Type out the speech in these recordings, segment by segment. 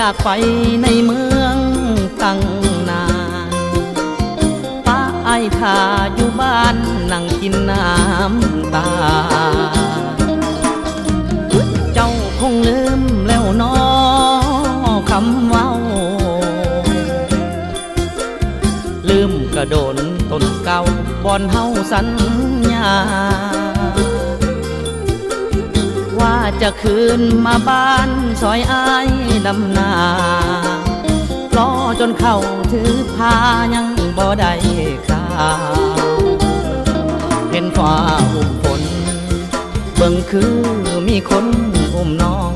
ຈາກໄປໃນເມືອງຕັ້ງນານ ປະອ້າຍຖ້າຢູ່ບ້ານນັ່ງກິນນ້ຳຕາ. ເຈົ້າຄົງລືມແລ້ວນໍຄຳເວົ້າ ລືມກະດົນຕົ້ນເກົ່າບ່ອນເຮົາສັນຍາ ວ່າຈະຄືນມາບ້ານຊ່ອຍອ້າຍດຳນາ ລໍຈົນເຂົ້າຖືພາຍັງບໍ່ໄດ້ຂ່າວ ເຫັນຟ້າອຸ້ມຝົນ ເບິ່ງຄືມີຄົນອຸ້ມນ້ອງ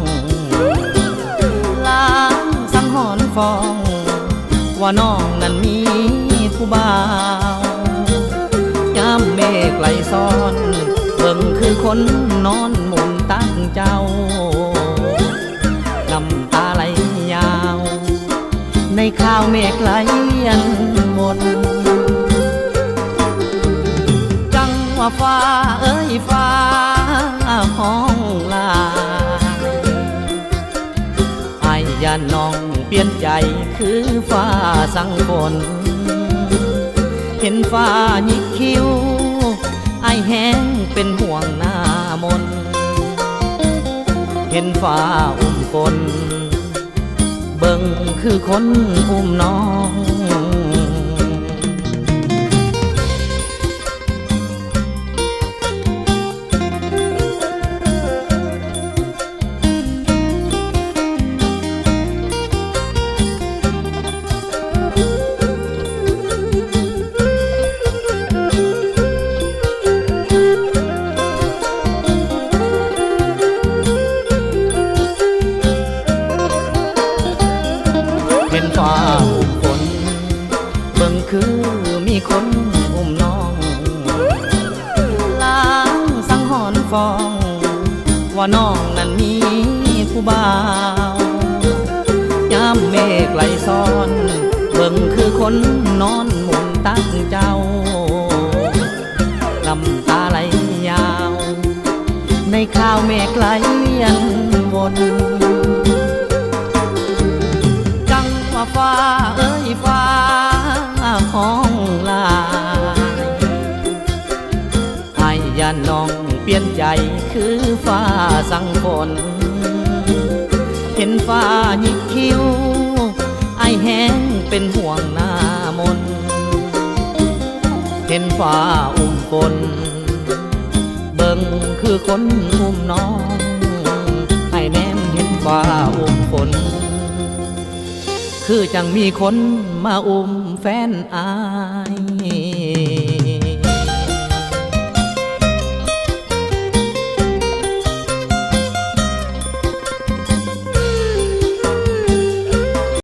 ລາງສັງຫອນຟ້ອງ ວ່ານ້ອງນັ້ນມີຜູ້ບ່າວ ຍາມເມກໄຫຼຊ້ອນ ເບິ່ງຄືຄົນນອນໝູນຕັກເຈົ້າ ນ້ຳຕາໄຫຼຍາວ ໃນຄາວເມກໄຫຼອັນວົນ ຈັ່ງວ່າຟ້າເອີຍຟ້າຮ້ອງຫຼາຍ ອ້າຍຢ້ານນ້ອງປ່ຽນໃຈຄືຟ້າສັ່ງຝົນ ເຫັນຟ້າຍິກຄິ້ວ ອ້າຍແຮງເປັນຫ່ວງໜ້າມົນ ເຫັນຟ້າອຸ້ມຝົນ ເບິ່ງຄືຄົນອຸ້ມນ້ອງ ເຫັນຟ້າອຸ້ມຝົນ ເບິ່ງຄືມີຄົນອຸ້ມນ້ອງ ລາງສັງຫອນຟ້ອງ ວ່ານ້ອງນັ້ນມີຜູ້ບ່າວ ຍາມເມກໄຫຼຊ້ອນ ເບິ່ງຄືຄົນນອນໝູນຕັກເຈົ້າ ນ້ຳຕາໄຫຼຍາວ ໃນຄາວເມກໄຫຼອັນວົນ ຈັ່ງວ່າຟ້າເອີຍຟ້າຮ້ອງຫຼາຍ ອ້າຍຢ້ານນ້ອງປ່ຽນໃຈຄືຟ້າສັ່ງຝົນ ເຫັນຟ້າຍິກຄິ້ວ ອ້າຍແຮງເປັນຫ່ວງໜ້າມົນ ເຫັນຟ້າອຸ້ມຝົນ ເບິ່ງຄືຄົນອຸ້ມນ້ອງ ອ້າຍແນມເຫັນຟ້າອຸ້ມຝົນ ຄືຈັ່ງມີຄົນມາອຸ້ມແຟນອ້າຍ.